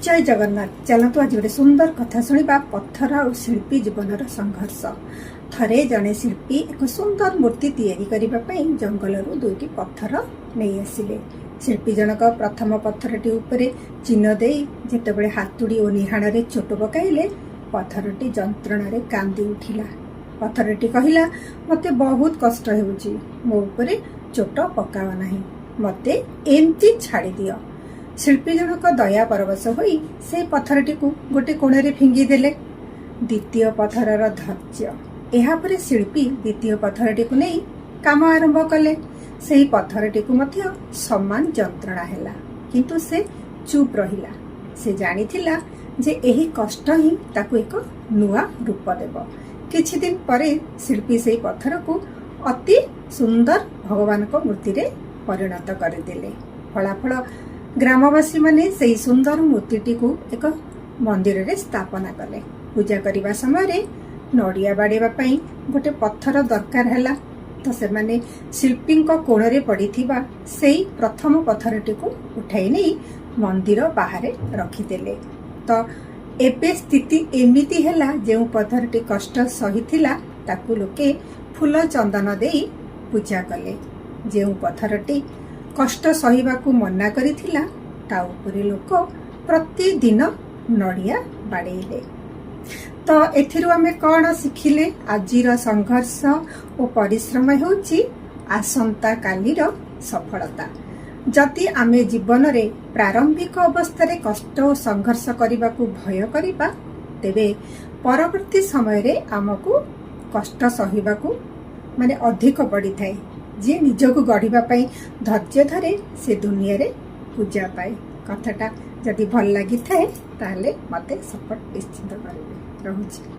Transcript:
ଜୟ ଜଗନ୍ନାଥ। ଚାଲନ୍ତୁ, ଆଜି ଗୋଟେ ସୁନ୍ଦର କଥା ଶୁଣିବା, ପଥର ଆଉ ଶିଳ୍ପୀ ଜୀବନର ସଂଘର୍ଷ। ଥରେ ଜଣେ ଶିଳ୍ପୀ ଏକ ସୁନ୍ଦର ମୂର୍ତ୍ତି ତିଆରି କରିବା ପାଇଁ ଜଙ୍ଗଲରୁ ଦୁଇଟି ପଥର ନେଇ ଆସିଲେ। ଶିଳ୍ପୀ ଜଣକ ପ୍ରଥମ ପଥରଟି ଉପରେ ଚିହ୍ନ ଦେଇ ଯେତେବେଳେ ହାତୁଡ଼ି ଓ ନିହାଣରେ ଚୋଟ ପକାଇଲେ, ପଥରଟି ଯନ୍ତ୍ରଣାରେ କାନ୍ଦି ଉଠିଲା। ପଥରଟି କହିଲା, "ମୋତେ ବହୁତ କଷ୍ଟ ହେଉଛି। ମୋ ଉପରେ ଚୋଟ ପକାଅ ନାହିଁ। ମୋତେ ଏମିତି ଛାଡ଼ିଦିଅ।" ଶିଳ୍ପୀ ଜଣକ ଦୟା ପରବଶ ହୋଇ ସେଇ ପଥରଟିକୁ ଗୋଟେ କୋଣରେ ଫିଙ୍ଗିଦେଲେ। ଦ୍ୱିତୀୟ ପଥରର ଧୈର୍ଯ୍ୟ। ଏହାପରେ ଶିଳ୍ପୀ ଦ୍ୱିତୀୟ ପଥରଟିକୁ ନେଇ କାମ ଆରମ୍ଭ କଲେ। ସେହି ପଥରଟିକୁ ମଧ୍ୟ ସମାନ ଯନ୍ତ୍ରଣା ହେଲା, କିନ୍ତୁ ସେ ଚୁପ୍ ରହିଲା। ସେ ଜାଣିଥିଲା ଯେ ଏହି କଷ୍ଟ ହିଁ ତାକୁ ଏକ ନୂଆ ରୂପ ଦେବ। କିଛି ଦିନ ପରେ ଶିଳ୍ପୀ ସେହି ପଥରକୁ ଅତି ସୁନ୍ଦର ଭଗବାନଙ୍କ ମୂର୍ତ୍ତିରେ ପରିଣତ କରିଦେଲେ। ଫଳାଫଳ, ଗ୍ରାମବାସୀମାନେ ସେହି ସୁନ୍ଦର ମୂର୍ତ୍ତିଟିକୁ ଏକ ମନ୍ଦିରରେ ସ୍ଥାପନା କଲେ। ପୂଜା କରିବା ସମୟରେ ନଡ଼ିଆ ବାଡ଼େଇବା ପାଇଁ ଗୋଟେ ପଥର ଦରକାର ହେଲା ତ ସେମାନେ ଶିଳ୍ପୀଙ୍କ କୋଣରେ ପଡ଼ିଥିବା ସେଇ ପ୍ରଥମ ପଥରଟିକୁ ଉଠାଇ ନେଇ ମନ୍ଦିର ବାହାରେ ରଖିଦେଲେ। ତ ଏବେ ସ୍ଥିତି ଏମିତି ହେଲା, ଯେଉଁ ପଥରଟି କଷ୍ଟ ସହିଥିଲା, ତାକୁ ଲୋକେ ଫୁଲ ଚନ୍ଦନ ଦେଇ ପୂଜା କଲେ। ଯେଉଁ ପଥରଟି କଷ୍ଟ ସହିବାକୁ ମନା କରିଥିଲା, ତା ଉପରେ ଲୋକ ପ୍ରତିଦିନ ନଡ଼ିଆ ବାଡ଼େଇଲେ। ତ ଏଥିରୁ ଆମେ କ'ଣ ଶିଖିଲେ? ଆଜିର ସଂଘର୍ଷ ଓ ପରିଶ୍ରମ ହେଉଛି ଆସନ୍ତା କାଲିର ସଫଳତା। ଯଦି ଆମେ ଜୀବନରେ ପ୍ରାରମ୍ଭିକ ଅବସ୍ଥାରେ କଷ୍ଟ ଓ ସଂଘର୍ଷ କରିବାକୁ ଭୟ କରିବା, ତେବେ ପରବର୍ତ୍ତୀ ସମୟରେ ଆମକୁ କଷ୍ଟ ସହିବାକୁ ମାନେ ଅଧିକ ପଡ଼ିଥାଏ। ଯିଏ ନିଜକୁ ଗଢ଼ିବା ପାଇଁ ଧୈର୍ଯ୍ୟ ଧରେ, ସେ ଦୁନିଆରେ ପୂଜା ପାଏ। କଥାଟା ଯଦି ଭଲ ଲାଗିଥାଏ, ତାହେଲେ ମୋତେ ସପୋର୍ଟ ନିଶ୍ଚିତ କରିବେ। ରହୁଛି।